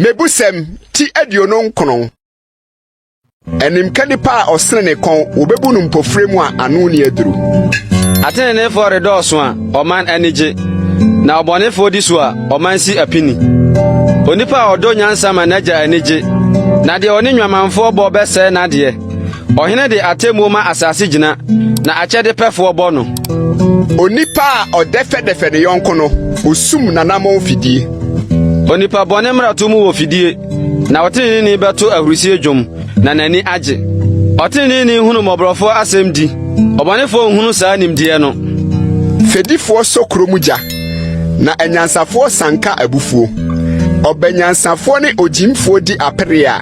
Mmebusɛm ti 29. Animka nipa a ɔsene ne kɔn, wobebu no mpofire mu a ano nni aduru. Ateneneefoɔ redɔɔso a, ɔman ani gye, na ɔbɔnefoɔ di so a, ɔman si apini. Onipa a ɔdɔ nyansa ma n'agya ani gye, na deɛ ɔne nnwamanfoɔ bɔ bɛsɛe n'adeɛ. Ɔhene de atemmuo ma asase gyina, na akyɛde pɛfoɔ bɔ no. Onipa a ɔdɛfɛdɛfɛ ne yɔnko no, osum n'anammɔn fidie. Onipa bɔne mmarato mu wɔ fidie, na ɔteneneeni bɛto ahurisie dwom, na n'ani agye. Ɔteneneeni hunu mmɔborɔfoɔ asɛm di, ɔbɔnefoɔ nhunu saa nimdeɛ no. Fɛdifoɔ sɔ kuro mu gya, na anyansafoɔ sanka abufuo. Ɔbɛnyansafoɔ ne ogyimfoɔ di apere a,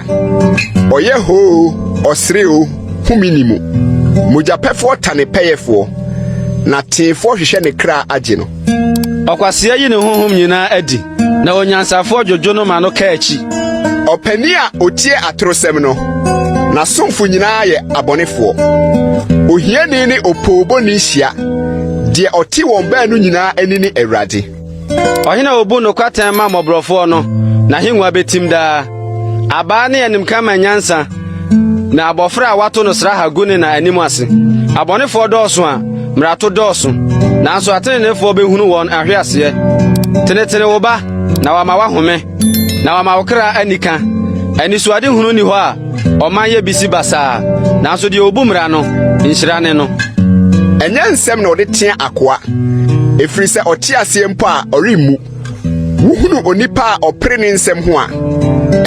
ɔyɛ hoo, ɔsere o, home nni mu. Mogyapɛfoɔ tane pɛyɛfoɔ, na teefoɔ hwehwɛ ne kra agye no. Ɔkwasea yi ne honhom nyinaa adi, na onyansafoɔ dwodwo no ma no ka akyi. Ɔpanin a otie atorosɛm no, n'asomfo nyinaa yɛ abɔnefoɔ. Ohiani ne opoobɔni hyia, deɛ ɔte wɔn baanu nyinaa ani ne Awurade. Ɔhene a obu nokwatɛn ma mmɔborɔfoɔ no, n'ahengua betim daa. Abaa ne animka ma nyansa, na abɔfra a wɔato no sraha gu ne na anim ase. Abɔnefoɔ dɔɔso a, mmarato dɔɔso, nanso ateneneefoɔ bɛhunu wɔn ahweaseɛ. Tenetene wo ba, na wama wahome, na wama wo kra anika. Anisoadehunu nni hɔ a, ɔman yɛ bisi basaa, nanso deɛ obu mmara no, nhyira ne no. Ɛnyɛ nsɛm na ɔde tea akoa, ɛfiri sɛ ɔte aseɛ mpo a ɔremmu. Wohunu onipa a ɔpere ne nsɛm ho a,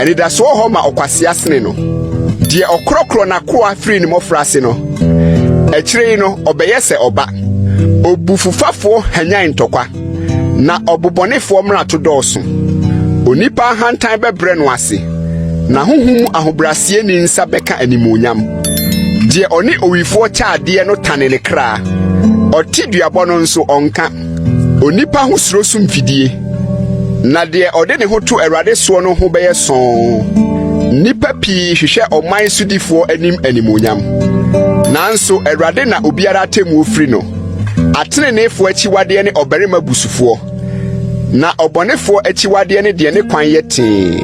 anidasoɔ hɔ ma ɔkwasea sene no. Deɛ ɔkorɔkorɔ n'akoa firi ne mmɔfraase no, akyire yi no ɔbɛyɛ sɛ ɔba. Obufufafoɔ hanyan ntɔkwa, na ɔbobɔnefoɔ mmarato dɔɔso. Onipa ahantan bɛbrɛ no ase, na honhom mu ahobrɛaseɛni nsa bɛka animuonyam. Deɛ ɔne owifoɔ kyɛ adeɛ no tane ne kra, ɔte duabɔ no nso ɔnka. Onipa ho suro sum fidie, na deɛ ɔde ne ho to Awurade soɔ no ho bɛyɛ sɔnn. Nnipa pii hwehwɛ ɔman sodifoɔ anim animuonyam, nanso Awurade na obiara atemmuo firi no. Ateneneefoɔ akyiwadeɛ ne ɔbarima busufoɔ, na ɔbɔnefoɔ akyiwadeɛ ne deɛ ne kwan yɛ tee.